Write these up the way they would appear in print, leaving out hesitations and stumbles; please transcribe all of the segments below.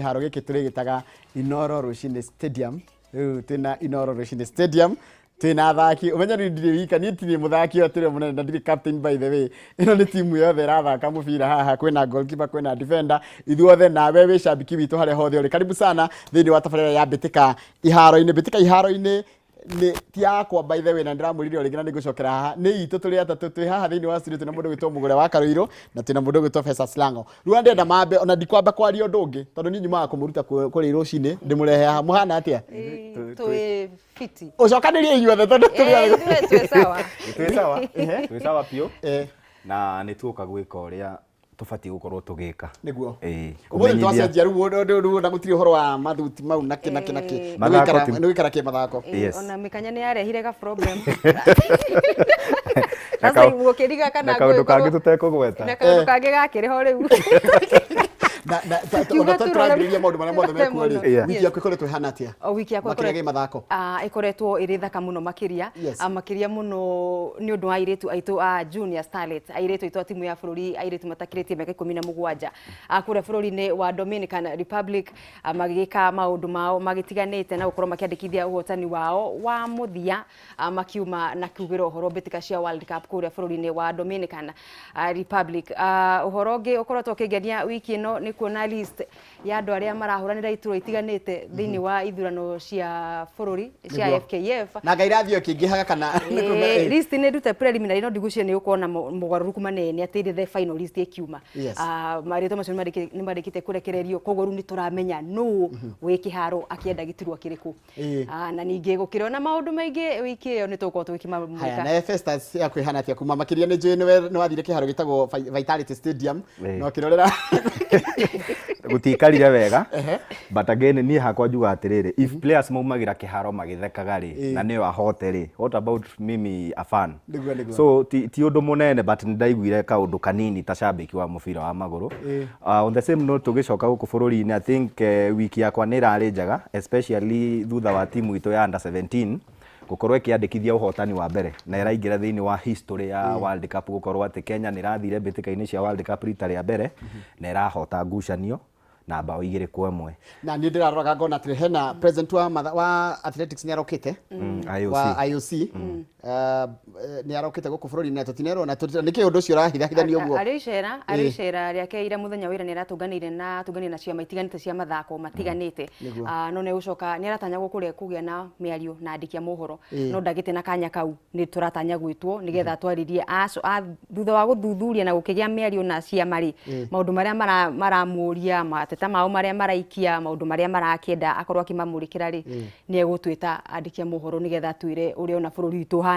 Kĩharo gĩkĩ tũrĩgĩtaga Inoro Rũcinĩ Stadium. Rĩu twĩna Inoro Rũcinĩ Stadium, twĩna athaki. Ũmenye niĩ ndirĩ wika, niĩ ndirĩ mũthaki ũyũ atĩrĩ mũnene na ndirĩ captain, by the way. Ĩno nĩ timu yothe ĩrathaka mũbira haha. Kwĩna goalkeeper, kwĩna defender, ithuothe. Nawe wĩ cambiki witũ harĩa hothe ũrĩ, karibu sana thĩinĩ wa tabarĩra ya Mbĩtĩka Iharo-inĩ. Mbĩtĩka Iharo-inĩ nĩ ti yakwa, by the way, na ndĩramwĩrire o rĩngĩ na nĩngũcokera haha, nĩ itũ tũrĩ atatũ twĩ haha thĩinĩ wa studio. Twĩna mũndũ gwĩtwo Mũgũre wa Karũirũ na twĩna mũndũ gwĩtwo Festus Lango. Rĩu ndĩrenda mambe, ona ndikwamba kwaria ũndũ ũngĩ tondũ niĩ nyumaga kũmũruta kũrĩa rũcinĩ ndĩmũrehe haha. Mũhana atĩa? Twĩ fiti. Ũcokanĩrie inyuothe tondũ tũrĩ othe. Ithuĩ twĩ sawa. Twĩ sawa, twĩ sawa biũ. Na nĩ tuoka gwĩka ũrĩa tũbatiĩ gũkorwo tũgĩka. Nĩguo. Ĩĩ, ũmũthĩ kũmenyithia- twacenjia rĩu rĩu na gũtirĩ ũhoro wa mathuti mau nakĩ nakĩ nakĩ. Nĩ Mathako nĩ gũikara kĩmathako. Yes. Ona mĩkanya nĩ yarehire ga problem. Na Sasa gũkĩriga kana na kaũndũ kangĩ tũtekũgweta. Na kaũndũ kangĩ gakĩrĩ ho rĩu. Na Tukiuga ona tũrore tũrambĩrĩria maũndũ marĩa mothe mekuo rĩ, wiki yaku ĩkoretwo ĩhana atĩa? O wiki yakwa makĩria gĩ mathako? Ah, ĩkoretwo ĩrĩ thaka mũno makĩria. Ah, makĩria mũno nĩ ũndũ wa airĩtu aitũ a Junior Starlets, airĩtu aitũ a timu ya bũrũri, airĩtu matakĩrĩtie mĩaka 17, ah, kũrĩa bũrũri-inĩ wa Dominican Republic, ah, magĩgĩka maũndũ mao magĩtiganĩte na gũkorwo makĩandĩkithia ũhotani wao wa mũthia, ah, makiuma na kiugĩra ũhoro mbĩtĩka cia World Cup kũrĩa bũrũri-inĩ wa Dominican, ah, Republic. Ah, ũhoro ũngĩ ũkoretwo ũkĩngenia wiki ĩno nĩ kuona list ya andũ arĩa marahũranĩra iturwa itiganĩte thĩinĩ wa ithurano cia bũrũri cia FKF. Na ngai rathiĩ ĩkĩingĩhaga kana? List nĩ ndute preliminary, no ndigwĩciria nĩ gũkorwo na mogarũrũku manene atĩ the final list ĩkiuma. Ah, marĩtwa macio nĩ marĩkĩte kũrekererio, koguo rĩu nĩ tũramenya nũ wĩ kĩharo akĩenda gĩturwa kĩrĩkũ. Ah, na ningĩ gũkĩrĩ na maũndũ maingĩ wiki ĩyo nĩ tũgũkorwo Haya. tũgĩkĩmamũrĩka. Na Festus, yaku ĩhana atĩa kuma makĩria? Nĩ njũĩ nĩ wathire kĩharo gĩtagwo Vitality Stadium na ũkĩrorera. Gũtiikarire wega, but again niĩ hakwa njuga atĩrĩrĩ, if players maumagĩra kĩharo magĩthekaga rĩ, na nĩo ahote rĩ, what about mimi a fan? Nĩguo. So ti ũndũ mũnene, but nĩ ndaiguire kaũndũ kanini ta cambĩki wa mũbira wa magũrũ. On the same note, tũgĩcoka gũkũ bũrũri-inĩ, I think wiki yakwa nĩ ĩrarĩ njega, especially thutha wa timu itũ ya under 17 gũkorwo ĩkĩandĩkithia ũhotani wa mbere na ĩraingĩra thĩinĩ wa history ya World Cup, gũkorwo atĩ Kenya nĩ ĩrathire mbĩtĩka-inĩ cia World Cup rita rĩa mbere na ĩrahota ngucanio na bao 2-1. Na niĩ ndĩraroraga ngona atĩrĩ, hena president wa athletics nĩ arokĩte. IOC. Wa IOC nĩ arokĩte gũkũ bũrũri-inĩ na tũtinerwo na nĩkĩ ũndũ ũcio ũrahithahithanio ũguo. Arĩ icera rĩake ira mũthenya wĩra nĩ aratũnganĩire na atũnganĩire na ciama itiganĩte cia mathako matiganĩte. Ah, no nĩ gũcoka nĩ aratanya kũrĩa kũgĩa na mĩario na andĩki a mohoro, no ndagĩte na kanya kau nĩ tũratanya gwĩtwo nĩgetha twarĩrie thutha wa gũthuthuria na gũkĩgĩa mĩario na ciama rĩ, maũndũ marĩa maramũria, mateta mao marĩa maraikia, maũndũ marĩa marakĩenda akorwo akĩmamũrĩkĩra rĩ, nĩ egũtwĩta andĩki a mohoro nĩgetha atwĩre ũrĩa ona bũrũri witũ ũhana.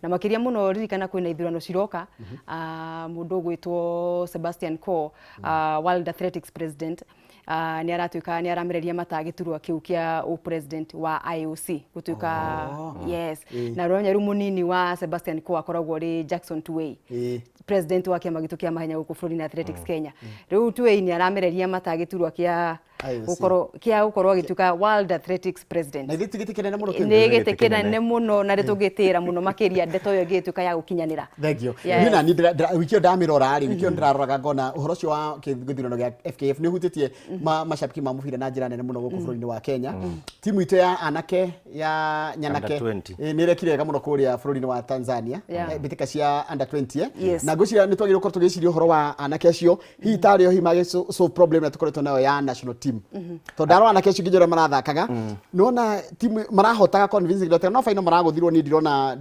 Na makĩria mũno ririkana kwĩna ithurano ciroka. Ah, mũndũ ũgwĩtwo Sebastian Coe, ah, World Athletics president, ah, nĩ aratuĩka nĩ aramereria mata gĩturwa kĩu kĩa president wa IOC gũtuĩka. Yes, na rũrenya rĩu mũnini wa Sebastian Coe akoragwo arĩ Jackson Tuwei, president wa kĩama gitũ kĩa mahenya gũkũ bũrũri-inĩ, Athletics Kenya. Rĩu Tuwei nĩ aramereria mata gĩturwa kĩa IOC. Gũkorwo kĩa gũkorwo agĩtuĩka World Athletics president. Na ithuĩ ti gĩtĩ kĩnene mũno kĩu? Nĩ gĩtĩ kĩnene mũno na nĩ tũngĩtĩĩra mũno makĩria ndeto ĩyo ĩngĩtuĩka ya gũkinyanĩra. Thank you. Niĩ na niĩ wiki ĩyo ndamĩrora rĩ, wiki ĩyo ndĩraroraga ngona ũhoro ũcio wa gĩthurano gĩa FKF nĩ ũhutĩtie macabiki ma mũbira na njĩra nene mũno gũkũ bũrũri-inĩ wa Kenya. Timu itũ ya anake ya nyanake Under 20. Nĩ ĩrekire wega mũno kũrĩa bũrũri-inĩ wa Tanzania. Mbĩtĩka cia under 20. Na ngwĩciria nĩ twagĩrĩirwo gũkorwo tũgĩciria ũhoro wa anake acio, hihi tarĩ o hihi magĩ solve problem ĩrĩa tũkoretwo nayo ya national team, tondũ ndarora anake acio nginya ũrĩa marathakaga nĩwona timu marahotaga convincingly, no final maragũthirwo. Niĩ ndirona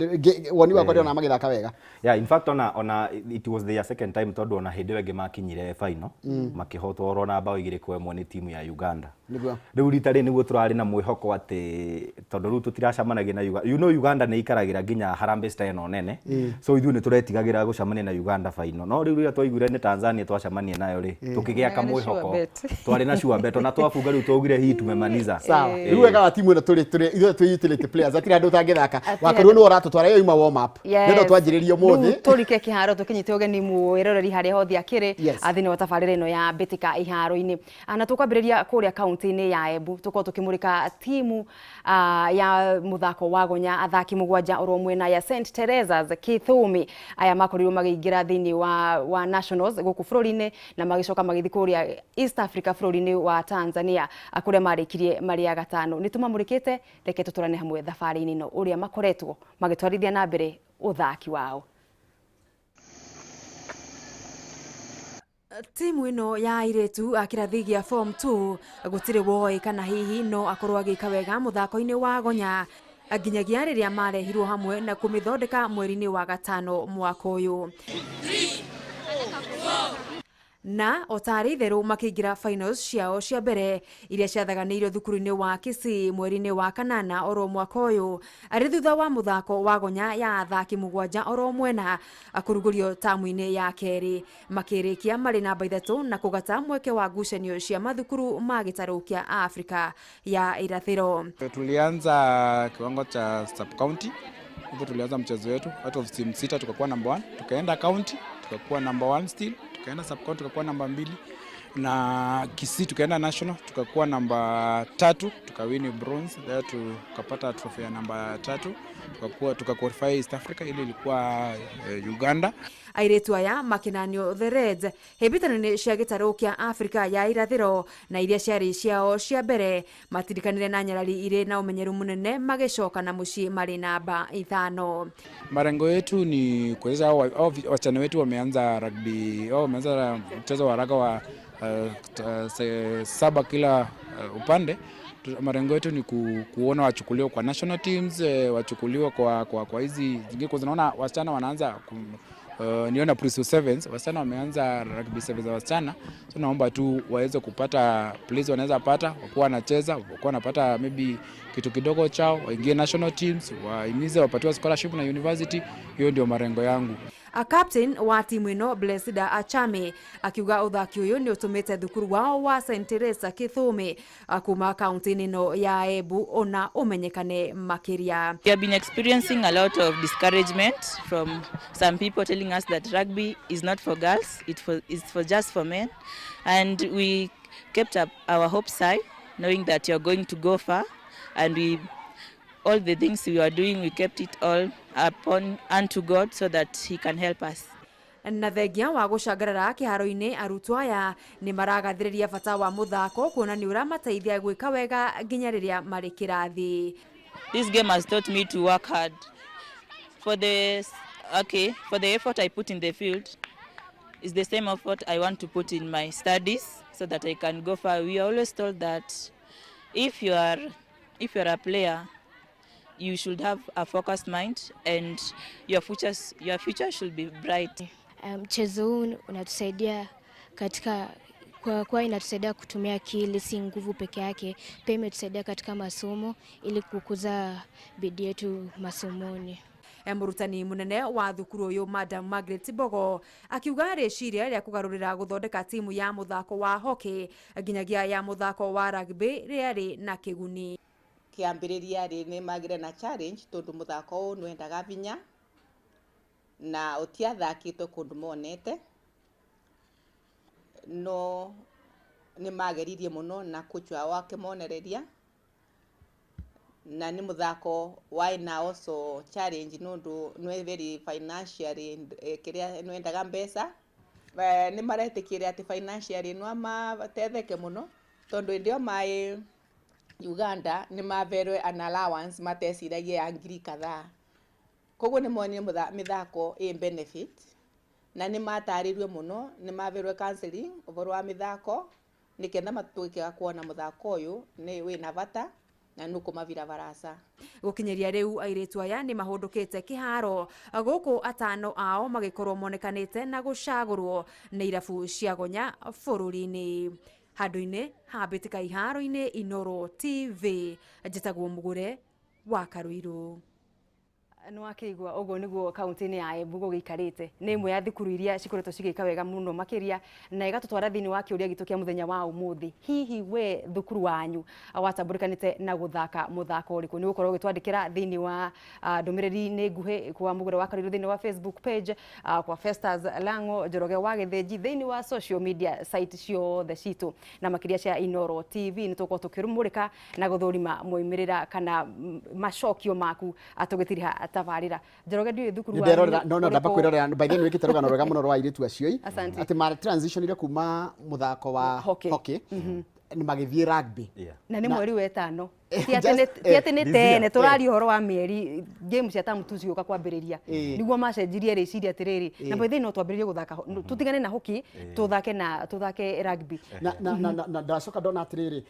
woni wakwa, ndĩrona magĩthaka wega. Yeah, in fact ona it was their second time, tondũ ona hĩndĩ ĩyo ĩngĩ makinyire final makĩhotwo oro na bao 2-1 nĩ timu ya Uganda. Rĩu rita rĩrĩ nĩguo tũrarĩ na mwĩhoko atĩ tondũ rĩu tũtiracemanagia na Uganda. Uganda nĩ ikaragĩra nginya Harambee Star ĩno nene. So ithuĩ nĩ tũretigagĩra gũcemania na Uganda final. No rĩu rĩrĩa twaiguire nĩ Tanzania twacemania nayo rĩ, tũkĩgĩa Mwarĩ kamwĩhoko. sure bet. Twarĩ na sure bet. Ona twabunga rĩu twaugire hii tumemaliza. Sawa, rĩu wega wa timu ĩno tũrĩ ithuĩ twĩ utility players, hatirĩ handũ ũtangĩthaka. Wakorirwo nĩwe ũratũtwara ĩyo ima warm up. Nĩ twanjĩrĩria ũmũthĩ. Rĩu tũrike kĩharo tũkĩnyite ũgeni mwĩroreri harĩa hothe akĩrĩ, thĩinĩ wa tabarĩra ĩno ya Mbĩtĩka Iharo-inĩ. Ah, na tũkwambĩrĩria kũrĩa kaunti kaunti-inĩ ya Embu. Tũkorwo tũkĩmũrĩka timu ya mũthako wa gonya athaki mũgwanja oro mwena ya St Teresa's Kithumi aya makorirwo magĩingĩra thĩinĩ wa nationals gũkũ bũrũri-inĩ na magĩcoka magĩthiĩ kũrĩa East Africa bũrũri-inĩ wa Tanzania kũrĩa marĩkirie marĩ a gatano. Nĩ tũmamũrĩkĩte, reke tũtũrane hamwe thabarĩ-inĩ ĩno ũrĩa makoretwo magĩtwarithia na mbere ũthaki wao. Timu ĩno ya airĩtu a kĩrathi gĩa form 2 gũtirĩ woĩ kana hihi no akorwo agĩka wega mũthako-inĩ wa gonya nginyagia rĩrĩa marehirwo hamwe na kũmĩthondeka mweri-inĩ wa gatano mwaka ũyũ. Na o tarĩ itherũ makĩingĩra finals ciao cia mbere iria ciathaganĩirio thukuru-inĩ wa Kisii mweri-inĩ wa kanana oro mwaka ũyũ arĩ thutha wa mũthako wa gonya ya athaki mũgwanja oro mwena kũrugũrio tamu-inĩ ya kerĩ makĩrĩkia marĩ namba 3 na kũgata mweke wa ngucanio cia mathukuru ma gĩtarũ kĩa Afrika ya irathĩro. Tulianza kiwango cha sub county, hivyo tulianza mchezo wetu out of team 6 tukakuwa number 1, tukaenda county tukakuwa number 1 still, tukaenda sub county tukakuwa namba 2, na Kisii tukaenda national tukakuwa namba 3, tukawini bronze there, tukapata trophy ya namba 3, tukakuwa tukaqualify East Africa, ile ilikuwa Uganda. Airĩtu aya makinanio the Reds hĩmbĩtano-inĩ cia gĩtarũ kĩa Afrika ya irathĩro na iria ciarĩ ciao cia mbere matirikanire na nyarari irĩ na ũmenyeru mũnene magĩcoka na mũciĩ marĩ namba 5. Malengo yetu ni kuweza wasichana wetu wameanza rugby, wao wameanza mchezo wa raga wa 7 kila upande. Malengo yetu ni kuona wachukuliwa kwa national teams, wachukuliwa kwa hizi zingine, kwa naona wasichana wanaanza niona Pre Sevens, wasichana wameanza rugby sevens za wasichana, so naomba tu waweze kupata place wanaweza pata wakuwa wanacheza, wakuwa wanapata maybe kitu kidogo chao, waingie national teams, waimize, wapatiwe scholarship na university. Hiyo ndio malengo yangu. A captain wa timu ĩno Blessida Achame akiuga ũthaki ũyũ nĩ ũtũmĩte thukuru wao wa St Teresa Kithumi kuma kaunti-inĩ ĩno ya Embu ona ũmenyekane makĩria. We have been experiencing a lot of discouragement from some people telling us that rugby is not for girls, it's for just for men, and we kept up our hopes high knowing that you are going to go far, and we all the things we are doing, we kept it all upon unto God so that he can help us. Na thengia wa gũcangarara kĩharo-inĩ arutwo aya nĩ maragathĩrĩria bata wa mũthako kuona nĩ ũramateithia gwĩka wega nginya rĩrĩa marĩ kĩrathi. This game has taught me to work hard. For the effort I put in the field is the same effort I want to put in my studies so that I can go far. We are always told that if you are a player, you should have a focused mind and your future should be bright. Mchezo huu unatusaidia katika kwa inatusaidia kutumia akili, si nguvu peke yake. Pia imetusaidia katika masomo ili kukuza bidii yetu masomoni. Mũrutani mũnene wa thukuru ũyũ Madam Margaret Bogo akiuga rĩciria rĩa kũgarũrĩra gũthondeka timu ya mũthako wa hockey nginyagia ya mũthako wa rugby rĩarĩ na kĩguni. Kĩambĩrĩria rĩ nĩ magire na challenge tondu mũthako ũyũ nĩwendaga vinya na ũtiathakĩtwo kũndũ monete, no nĩ mageririe mũno na coach wao akĩmonereria, na nĩ mũthako waĩ na also challenge nũndũ nĩ very financially kĩrĩa nĩwendaga mbeca. Nĩ maretĩkĩre atĩ financially no matetheke mũno tondũ hĩndĩ ĩyo maĩ Uganda nĩ maverwe an allowance mateciragia ya ngiri kadhaa, koguo nĩ monire mĩthako ĩ benefit na nĩ matarĩirwe mũno, nĩ maverwe counseling ũhoro wa mĩthako nĩketha matuĩke a kuona mũthako ũyũ nĩ wĩna bata na nũkũmavira barasa. Gũkinyĩria rĩu airĩtu aya nĩ mahũndũkĩte kĩharo gũkũ atano ao magĩkorwo monekanĩte na gũcagũrwo nĩ irabu cia gonya bũrũri-inĩ. Handũ-inĩ ha mbĩtĩka iharo-inĩ Inooro TV, njĩtagwo Mũgũre wa Karũirũ. Nĩ wakĩigua ũguo nĩguo kaunti-inĩ ya Embu gũgĩikarĩte. Nĩ ĩmwe ya thukuru iria cikoretwo cigĩka wega mũno makĩria na ĩgatũtwara thĩinĩ wa kĩũria gitũ kĩa mũthenya wa ũmũthĩ. Hihi we thukuru wanyu watambũrĩkanĩte na gũthaka mũthako ũrĩkũ? Nĩ ũgũkorwo ũgĩtwandĩkĩra thĩinĩ wa ndũmĩrĩri-inĩ nguhĩ kwa Mũgũre wa Karũirũ thĩinĩ wa Facebook page, kwa Festus Lang'o Njoroge wa Gĩthĩnji thĩinĩ wa social media site ciothe citũ na makĩria cia Inooro TV. Nĩ tũgũkorwo tũkĩmũrĩka na gũthũrima moimĩrĩra kana macokio maku tũgĩtiriha tabarĩra. Njoroge ndiũĩ thukuru Nĩ wanyu nderorera no no ndamba ũrĩkũ? kwĩrorera by the way nĩ wĩkĩte rũgano rwega mũno rwa airĩtu acio ĩ Asante. atĩ ma transitionire kuma mũthako wa Hockey. hockey nĩ magĩthiĩ rugby Yeah. Na nĩ mweri wa ĩtano. Ti atĩ Just, nĩ- ti atĩ nĩ this year. tene tũraria ũhoro wa mĩeri game cia term two cigũka kwambĩrĩria nĩguo macenjirie rĩciria atĩrĩrĩ na by the way no twambĩrĩrie gũthaka tũtigane na hockey tũthake na tũthake rugby. Na na na na na ndacoka ndona atiriri,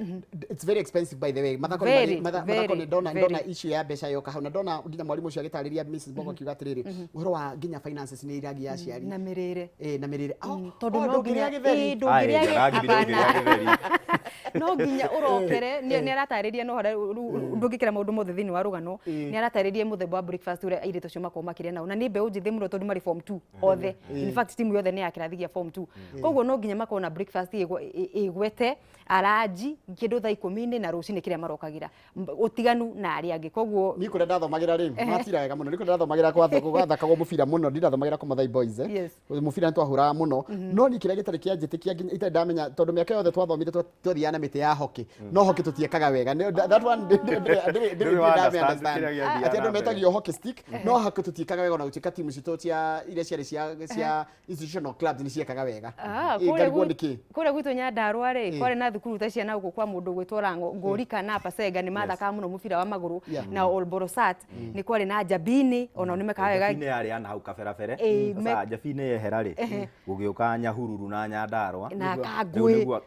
it's very expensive by the way, mathako nĩ Very, mathako very, nĩ ndona very. ndona issue ya mbeca yoka hau na ndona nginya mwarimu ũcio agĩtarĩria Mrs Bogo akiuga atiriri ũhoro wa nginya finances nĩ iragia aciari na mĩrĩre. Eh, na mĩrĩre. Oh, Tondũ oh, no nginya ndũngĩrĩa gĩtheri. ĩĩ, ndũngĩrĩa Aye, rugby hapana. ndũngĩrĩa gĩtheri. No nginya ũrokere nĩ aratarĩria no harĩa ndũngĩkĩra maũndũ mothe thĩinĩ wa rũgano, nĩ aratarĩria mũthemba wa breakfast ũrĩa airĩtu acio makoragwo makĩrĩa nao na nĩ mbeũ njĩthĩ mũno tondũ marĩ form 2 othe, in fact timu yothe nĩ ya kĩrathi gĩa form 2, koguo no nginya makorwo na breakfast ĩgwete aranji kĩndũ thaa 10 na rũcinĩ kĩrĩa marokagĩra ũtiganu na arĩa angĩ, koguo Niĩ kũrĩa ndathomagĩra rĩ, matira wega mũno, nĩ kũrĩa ndathomagĩra gwathakagwo mũbira mũno, ndathomagĩra kwa Mathai Boys, eh. Mũbira nĩ twahũraga mũno, no niĩ kĩrĩa gĩtarĩ kĩanjĩtĩkia nginya itarĩ ndamenya, tondũ mĩaka yothe twathomire twathiaga na mĩtĩ ya hockey, no hockey tũtiekaga wega. That one ndĩrĩ Ndũrĩ wa ndamĩ understand understand. kĩrĩa gĩathiaga Atĩ andũ na mbere. metagio hockey stick, no hockey tũtiekaga wega, ona gũtuĩka timu citũ cia iria ciarĩ cia institutional clubs nĩ ciekaga wega. Ah, Ĩ, kũrĩa ngarigwo nĩkĩ. Kũrĩa gwitũ Nyandarua rĩ, kwarĩ na thukuru ta ciana gũkũ kwa mũndũ gwĩtwo Rango Ngũrika na Pasenga nĩ mathakaga mũno mũbira wa magũrũ na Olborosat nĩ kwarĩ na Njabini onao nĩ mekaga wega. Njabini yarĩ ya na hau kabere bere. Ĩĩ, Sasa Njabini yehera rĩ, gũgĩũka Nyahururu na Nyandarua. Na Rĩu Kangũĩ. nĩguo,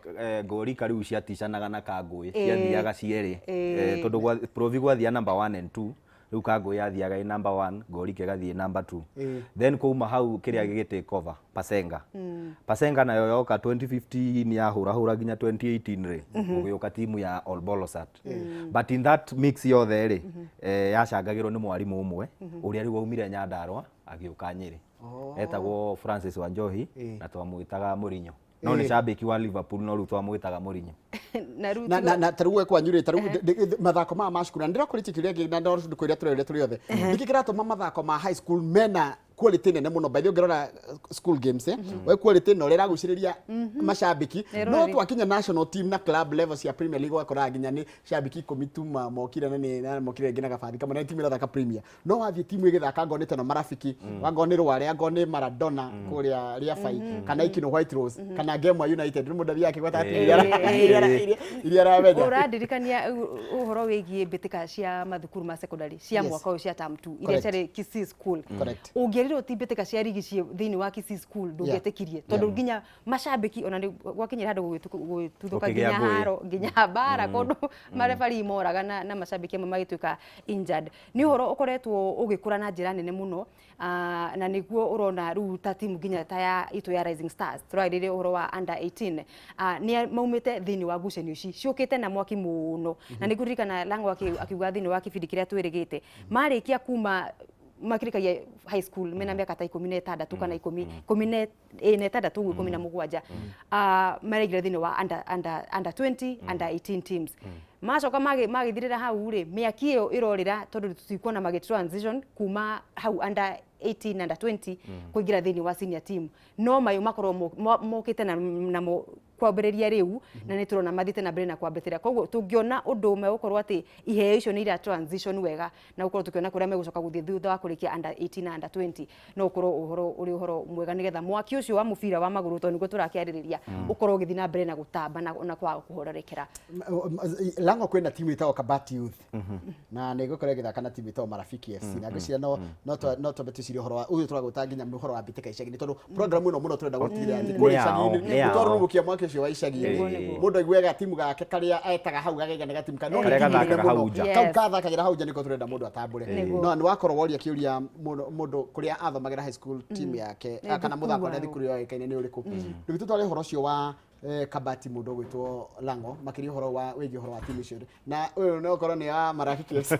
Ngũrika rĩu ciaticanaga na Kangũĩ, ciathiaga cierĩ. Tondũ Provi gwathia number 1 and 2, rĩu Kangũĩ yathiaga ĩ number 1, Ngũrika ĩgathiĩ number 2. Then kuma hau kĩrĩa gĩgĩ take over Pasenga. Pasenga nayo yoka 2015 yahũrahũra nginya 2018 rĩ, gũgĩũka timu ya Olbolosat. But in that mix yothe rĩ, yacangagĩrwo nĩ mwarimũ ũmwe ũrĩa rĩu waumire Nyandarua agĩũka Nyĩrĩ. Etagwo Francis Wanjohi na twamwĩtaga Mũrinyo. No nĩ cambĩki wa Liverpool no rĩu twamwĩtaga Mũrinyo. Na rĩu Na na na tarĩu we kwanyu rĩ, tarĩu mathako maya ma cukuru, na ndĩrakũrĩtie kĩũria kĩngĩ na ndĩrakũria tũrĩ ũrĩa tũrĩ othe, nĩkĩ kĩratũma mathako ma high school mena quality nene mũno? By the way, ũngĩrora school games, we quality ĩno ũrĩa ĩragucĩrĩria macambĩki, no Eroreri. twakinya national team na club level cia Premier League ũgakoraga nginya nĩ cambĩki 10 tu mokire na nĩ na mokire rĩngĩ na gabathi kamwe na timu ĩrathaka Premier, no wathiĩ timu ĩgĩthaka angorwo nĩ teno Marafiki, angorwo nĩ Rware, angorwo nĩ Maradona kũrĩa Rĩabai kana Ikino White Rose kana Ngemwa United, nĩ mũndũ athiaga akĩgwetaga timu iria aramenya. Ũrandirikania ũhoro wĩgiĩ mbĩtĩka cia mathukuru ma secondary cia mwaka ũyũ cia term 2 iria ciarĩ Kisii School. Ũngĩerirwo ti mbĩtĩka cia rigi ciĩ thĩinĩ wa Kisii School ndũngĩetĩkirie, tondũ nginya macambĩki ona nĩ gwakinyire handũ gũgĩtuthũka Gũkĩgĩa nginya ngũĩ. haro nginya mbara kũndũ marebari moraga na macambĩki amwe magĩtuĩka injured. Nĩ ũhoro ũkoretwo ũgĩkũra na njĩra nene mũno, na nĩguo ũrona rĩu ta timu nginya ta ya itũ ya Rising Stars tũrarĩrĩria ũhoro wa under 18, nĩ maumĩte thĩinĩ wa ngucanio ici ciũkĩte na mwaki mũno, na nĩ ngũririkana Lang'o akiuga thĩinĩ wa kĩbindi kĩrĩa twĩrĩgĩte marĩkia kuma makĩrĩkagia high school mena mĩaka ta 16 kana 16 ũguo 17, maraingĩra thĩinĩ wa under 20, under 18 teams, macoka magĩthirĩra hau rĩ, mĩaki ĩyo ĩrorĩra tondũ tũtikuona magĩ transition kuma hau under 18, under 20 kũingĩra thĩinĩ wa senior team, no mayũ makorwo mokĩte namo kwambĩrĩria rĩu na nĩ tũrona mathiĩte na mbere na kwambatĩra, koguo tũngĩona ũndũ ũmwe gũkorwo atĩ iheo icio nĩ ira transition wega na gũkorwo tũkĩona kũrĩa megũcoka gũthiĩ thutha wa kũrĩkia under 18 na under 20, no ũkorwo ũhoro ũrĩ ũhoro mwega nĩgetha mwaki ũcio wa mũbira wa magũrũ, tondũ nĩguo tũrakĩarĩrĩria, ũkorwo ũgĩthiĩ na mbere na gũtamba na kwaga kũhorerekera. Lango, kwĩna timu ĩtagwo Kabati Youth na nĩ ĩgũkorwo ĩgĩthaka na timu ĩtagwo Marafiki FC, na ngwĩciria no twambe twĩcirie ũhoro wa ũyũ tũragwĩta nginya ũhoro wa mbĩtĩka icagi-inĩ, tondũ program ĩno mũno tũrenda gũtigĩrĩra atĩ kũrĩa Nĩ yao, icagi-inĩ nĩ yao. nĩtwarurumũkia mwaki ũcio wa icagi-inĩ. Nĩguo. Mũndũ aiguaga timu gake karĩa etaga hau gakaiga nĩ gatimu no nĩ Karĩa timu nene gathakaga hau mũno. nja. Kau kathakagĩra hau nja nĩko tũrenda mũndũ atambũre. No nĩ wakorwo woria kĩũria mũndũ kũrĩa athomagĩra high school team yake Nĩ kana thukuru mũthako ũrĩa wao. thukuru yoĩkaine nĩ ũrĩkũ, rĩu tũtware ũhoro ũcio wa Kabati mũndũ ũgwĩtwo Lango makĩria ũhoro wa wĩgiĩ ũhoro wa timu icio na ũyũ no ũkorwo nĩ ya Marafiki FC.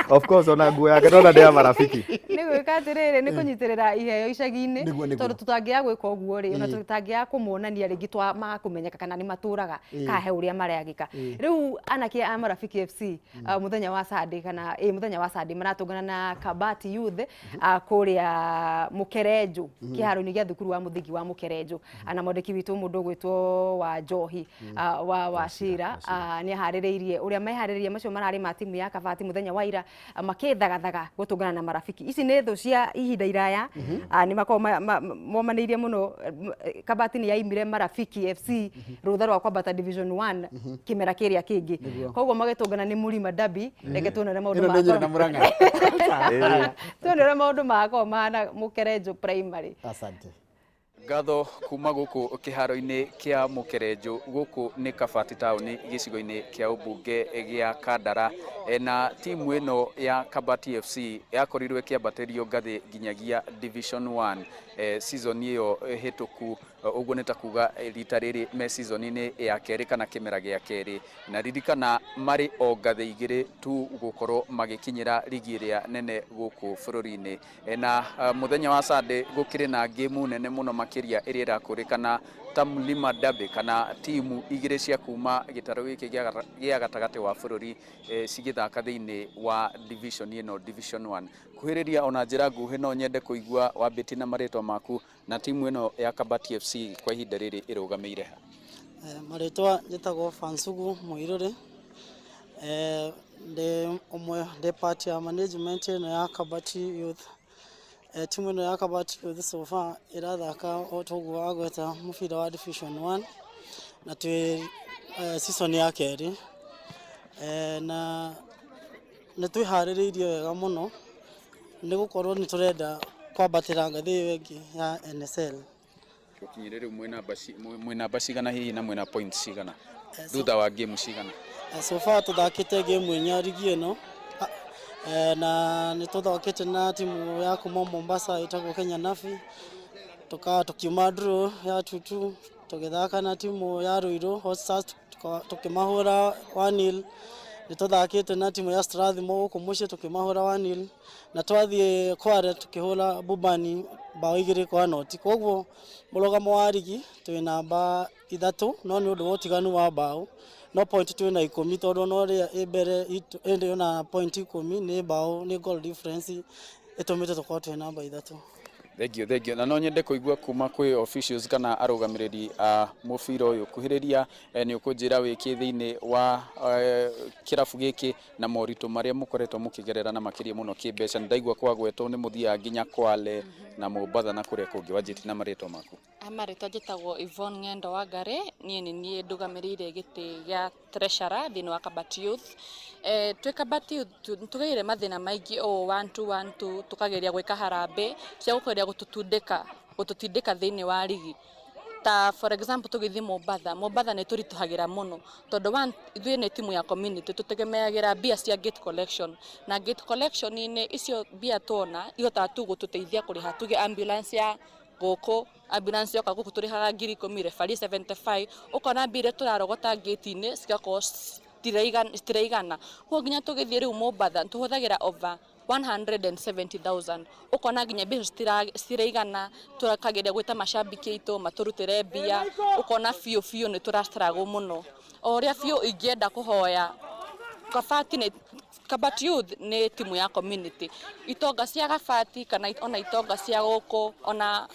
Of course, ona nguo yake ndona nĩ ya Marafiki. Nĩ gwĩka atĩrĩrĩ, nĩ kũnyitĩrĩra iheo icagi-inĩ. Nĩguo, nĩguo. Tondũ tũtangĩaga gwĩka ũguo rĩ, ona tũtangĩaga kũmonania rĩngĩ twa makũmenyeka kana nĩ matũraga kana he ũrĩa maragĩka. Rĩu anake a Marafiki FC mũthenya wa Sunday kana ĩ mũthenya wa Sunday maratũngana na Kabati Youth kũrĩa Mũkerenjũ, kĩharo-inĩ gĩa thukuru wa mũthingi wa Mũkerenjũ. Na mwandĩki witũ mũndũ ũgwĩtwo wa Njohi wa Wachira nĩ aharĩrĩirie ũrĩa meharĩrĩria macio mararĩ ma timu ya Kabati mũthenya wa ira makĩthagathaga gũtũngana na Marafiki. Ici nĩ thũ cia ihinda iraya, nĩ makoragwo momanĩirie mũno. Kabati nĩ yaimire Marafiki FC rũtha rwa kwambata Division 1 kĩmera kĩrĩa kĩngĩ, koguo magĩtũngana nĩ Mũrima Derby. Reke tuone ũrĩa maũndũ Ĩno nĩ Nyĩrĩ na magakorwo Mũrang'a. Tuone ũrĩa maũndũ magakorwo mahana Mũkerenjũ Primary. Asante. Ngatho kuma gũkũ kĩharo-inĩ kĩa Mũkerenjũ, gũkũ nĩ Kabati taũni, gĩcigo-inĩ kĩa ũmbunge gĩa Kandara. Na timu ĩno ya Kabati FC yakorirwo ĩkĩambatĩrio ngathĩ nginyagia Division 1 season ĩyo hĩtũku. Ũguo nĩ ta kuga rita rĩrĩ me season-inĩ ya kerĩ kana kĩmera gĩa kerĩ, na ririkana marĩ o ngathĩ igĩrĩ tu gũkorwo magĩkinyĩra rigi ĩrĩa nene gũkũ bũrũri-inĩ. Na mũthenya wa Sunday gũkĩrĩ na ngĩmu nene mũno makĩria ĩrĩa ĩrakũrĩkana ta Mlima Derby, kana timu igĩrĩ cia kuma gĩtarũ gĩkĩ gĩa gatagatĩ wa bũrũri cigĩthaka thĩinĩ wa division ĩno, Division 1. Kuhĩrĩria ona njĩra nguhĩ, no nyende kũigua wambĩtie na marĩtwa maku na timu ĩno ya Kabati FC kwa ihinda rĩrĩ ĩrũgamĩire ha? Marĩtwa njĩtagwo Fansugu Mũirũrĩ. Ndĩ ũmwe, ndĩ part ya management ĩno ya Kabati Youth. Timu ĩno ya Kabati Youth so far ĩrathaka o toguo wagweta mũbira wa Division 1 na twĩ season ya kerĩ, na nĩ twĩharĩrĩirie wega mũno nĩ gũkorwo nĩ tũrenda kwambatĩra ngathĩ ĩyo ĩngĩ ya NSL. Gũkinyĩria rĩu mwĩ namba cigana hihi na mwĩna points cigana thutha wa game cigana? So far tũthakĩte game inya rigi ĩno, na nĩ tũthakĩte na timu ya kuma Mombasa ĩtagwo Kenya Navi, tukiuma draw ya 2-2. Tũgĩthaka na timu ya Ruiru Hot Stars, tukĩmahũra 1-0. Nĩ tũthakĩte na timu ya Strathmore gũkũ mũciĩ, tukĩmahũra 1-0, na twathiĩ Kware tukĩhũra Bubani bao 2-0. Koguo mũrũgamo wa rigi twĩ namba ithatũ, no nĩ ũndũ wa ũtiganu wa bao no point twĩna 10, tondũ ona ũrĩa ĩ mbere itũ ĩndĩ ona point 10 nĩ bao, nĩ goal difference ĩtũmĩte tũkorwo twĩ namba ithatũ. Thank you, thank you. Na no nyende kũigua kuma kwĩ officials kana arũgamĩrĩri a mũbira ũyũ. Kuhĩrĩria, nĩ ũkũnjĩra wĩkĩ thĩinĩ wa kĩrabu gĩkĩ na moritũ marĩa mũkoretwo mũkĩgerera na makĩria mũno kĩmbeca. Nĩ ndaigua kwagwetwo nĩ mũthiaga nginya Kwale na Mombatha na kũrĩa kũngĩ. Wanjĩtie na marĩtwa maku. Marĩtwa njĩtagwo Yvonne Ng'endo Wangari. Niĩ nĩ niĩ ndũgamĩrĩire gĩtĩ gĩa treasurer thĩinĩ wa Kabati Youth. Twĩ Kabati Youth tũgereire mathĩna maingĩ ũũ, one two one two, tũkageria gwĩka harambĩ cia gũgeria gũtũtundĩka, gũtũtindĩka thĩinĩ wa rigi. Ta for example, tũgĩthiĩ Mombatha, Mombatha nĩ tũritũhagĩra mũno tondũ one, ithuĩ nĩ timu ya community, tũtegemeagĩra mbia cia gate collection, na gate collection-inĩ icio mbia tuona ihotaga tu gũtũteithia kũrĩha tuge ambulance ya gũkũ. Ambulance yoka gũkũ tũrĩhaga 10,000, referee 75. Ũkona mbia iria tũrarogota gate-inĩ cigakorwo citiraigana. Koguo nginya tũgĩthiĩ rĩu Mombatha tũhũthagĩra over 170,000. Ũkona nginya mbia icio citiraigana. Tũkageria gwĩta macambĩki aitũ matũrutĩre mbia, ũkona biũ biũ nĩ tũra struggle mũno. O ũrĩa biũ ingĩenda kũhoya Kabati, nĩ Kabati Youth nĩ timu ya community, itonga cia Kabati kana ona itonga cia gũkũ, ona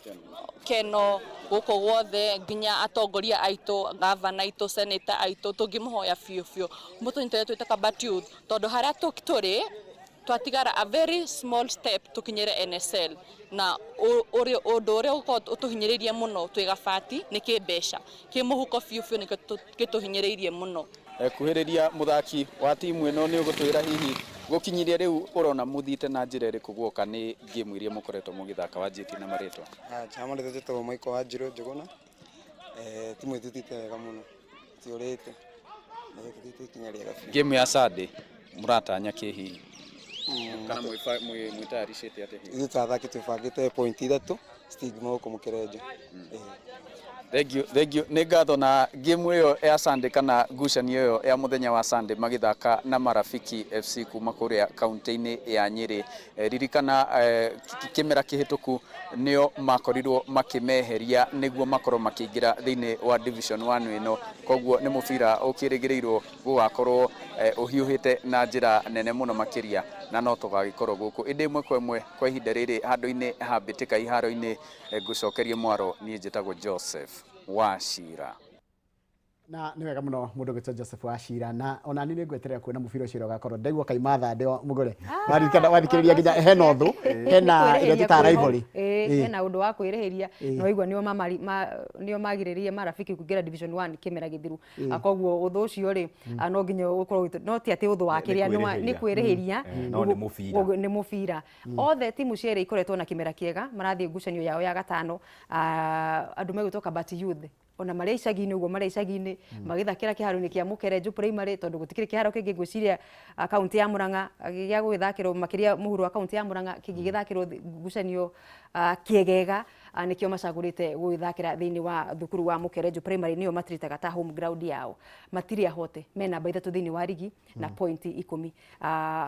Keno gũkũ guothe, nginya atongoria aitũ, gavana aitũ, senator aitũ, tũngĩmũhoya biũ biũ mũtũnyitĩrĩre twĩ ta Kabati Youth, tondũ harĩa tũrĩ twatigara a very small step tũkinyĩre NSL. Na ũndũ ũrĩa ũkorwo ũtũhinyĩrĩirie mũno twĩ Gabati nĩ kĩmbeca, kĩmũhuko biũ biũ nĩkĩo gĩtũhinyĩrĩirie mũno. Kuhĩrĩria mũthaki wa timu ĩno, nĩ ũgũtwĩra hihi gũkinyĩria rĩu ũrona mũthiĩte na njĩra ĩrĩkũ guoka nĩ game iria mũkoretwo mũgĩthaka. Wanjĩtie na marĩtwa. Chama rĩtwa njĩtagwo Michael Wanjirũ Njũgũna. Timu ĩtũ ĩthiĩte wega mũno, tiũrĩte, tũthiĩte ikinya rĩega biũ. Game ya Sunday mũratanya kĩ hihi kana mwĩtayaricĩte atĩa hihi? Ithuĩ ta athaki twĩbangĩte point ithatũ citingima gũkũ Mũkerenjo. Thank you, thank you. Nĩ ngatho na game ĩyo ya Sunday kana ngucanio ĩyo ya mũthenya wa Sunday magĩthaka na Marafiki FC kuma kũrĩa kaunti-inĩ ya Nyĩrĩ. Eh, ririkana eh, kĩmera kĩhĩtũku nĩo makorirwo makĩmeheria nĩguo makorwo makĩingĩra thĩinĩ wa Division 1 ĩno, koguo nĩ mũbira ũkĩrĩgĩrĩirwo gũgakorwo eh, ũhiũhĩte na njĩra nene mũno makĩria, na no tũgagĩkorwo gũkũ ĩndĩ ĩmwe kwa ĩmwe. Kwa ihinda rĩrĩ handũ-inĩ ha mbĩtĩka iharo-inĩ eh, ngũcokerie mwaro, niĩ njĩtagwo Joseph Wachira. Na nĩ wega mũno mũndũ gwĩtwo Joseph Wachira, na ona niĩ nĩ ngweterera kuona mũbira ũcio ũrĩa ũgakorwo. Ndaigua kaima thande mũgũre waririkana wathikĩrĩria nginya hena ũthũ, hena ĩrĩa twĩtaga rivalry. Hena ũndũ wa kwĩrĩhĩria na waigua nĩo nĩo magirĩrĩirie Marafiki kũingĩra Division 1 kĩmera gĩthiru. Koguo ũthũ ũcio rĩ, no nginya ũkorwo, no ti atĩ ũthũ wa kĩrĩa nĩ kwĩrĩhĩria. No nĩ mũbira. Nĩ mũbira. Othe timu cierĩ ikoretwo na kĩmera kĩega, marathiĩ ngucanio yao ya gatano. Andũ megwĩtwo Kabati Youth ona marĩ icagi-inĩ ũguo, marĩ icagi-inĩ magĩthakĩra kĩharo-inĩ kĩa Mũkerenjũ Primary, tondũ gũtikĩrĩ kĩharo kĩngĩ ngwĩciria kaunti ya Murang'a gĩa gũgĩthakĩrwo makĩria mũhuro wa kaunti ya Murang'a kĩngĩgĩthakĩrwo ngucanio kĩegega, nĩkĩo macagũrĩte gũgĩthakĩra thĩinĩ wa thukuru wa Mũkerenjũ Primary, nĩyo matiritaga ta home ground yao. Matirĩ ahote, me namba 3 thĩinĩ wa rigi na point 10.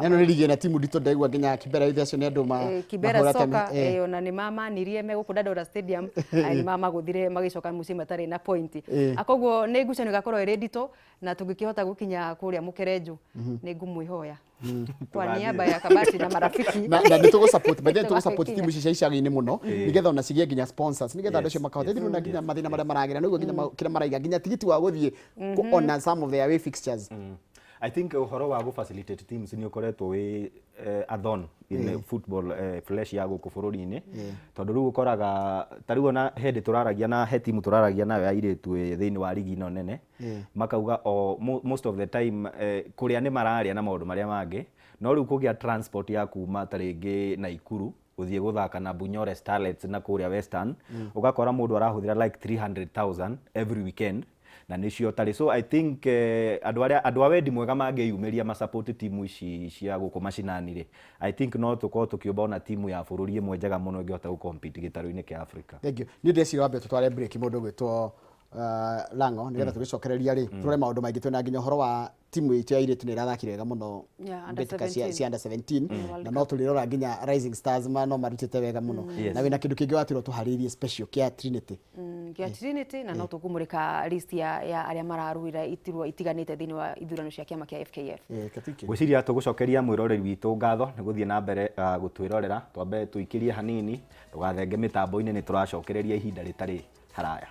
Ĩno nĩ rigi ĩna timu nditũ, ndaigua nginya Kibera Youth acio nĩ andũ ma Kibera mahũrate Soka ona nĩ mamanirie me gũkũ Dandora Stadium, nĩ mamagũthire magĩcoka mũciĩ matarĩ na point. Koguo nĩ ngucanio ĩgakorwo ĩrĩ nditũ, na tũngĩkĩhota gũkinya kũrĩa Mũkerenjũ nĩ ngũmwĩhoya kwa niaba ya Kabati na Marafiki. Na nĩ tũgũ support, by the way, tũgũ support timu ici cia icagi-inĩ mũno nĩgetha ona cigĩe nginya sponsors, nĩgetha andũ acio makahota ithuĩ na nginya mathĩna marĩa maragera nĩguo nginya kĩrĩa maraiga nginya tigiti wa gũthiĩ ona some of their away fixtures. I think ũhoro wa gũ facilitate teams nĩ ũkoretwo wĩ a thorn in the football flesh ya gũkũ bũrũri-inĩ, tondũ rĩu ũkoraga ta rĩu ona hĩndĩ tũraragia na he timu tũraragia nayo ya airĩtu ĩ thĩinĩ wa rigi ĩno nene, makauga o most of the time kũrĩa nĩ mararĩa na maũndũ marĩa mangĩ, no rĩu kũgĩa transport ya kuma ta rĩngĩ Naikuru gũthiĩ gũthaka na Bunyore Starlets na kũrĩa Western, ũgakora mũndũ arahũthĩra like 300,000 every weekend na nĩcio tarĩ. So I think andũ arĩa andũ a wendi mwega mangĩyumĩria ma support timu ici cia gũkũ macinani rĩ, I think no tũkorwo tũkĩũmba ona timu ya bũrũri ĩmwe njega mũno ĩngĩhota gũ compete gĩtarũ-inĩ kĩa Africa. Thank you. Niĩ ndĩreciria wambe tũtware break mũndũ ũgwĩtwo Lango, nĩgetha tũgĩcokereria rĩ tũrore maũndũ maingĩ, twĩna nginya ũhoro wa timu itũ ya airĩtu nĩ ĩrathakire wega mũno Yeah, under mbĩtĩka cia 17. cia under 17, na no tũrĩrora nginya Rising Stars ma no marutĩte wega mũno. Na wĩna kĩndũ kĩngĩ watirwo tũharĩirie special kĩa Trinity. Kĩa Trinity, na no tũkũmũrĩka list ya arĩa mararũĩra iturwa itiganĩte thĩinĩ wa ithurano cia kĩama kĩa FKF. Katiki. Ngwĩciria tũgũcokeria mwĩroreri witũ ngatho nĩ gũthiĩ na mbere gũtwĩrorera. Twambe tũikĩrie hanini, ndũgathenge mĩtambo-inĩ, nĩ tũracokereria ihinda rĩtarĩ haraya.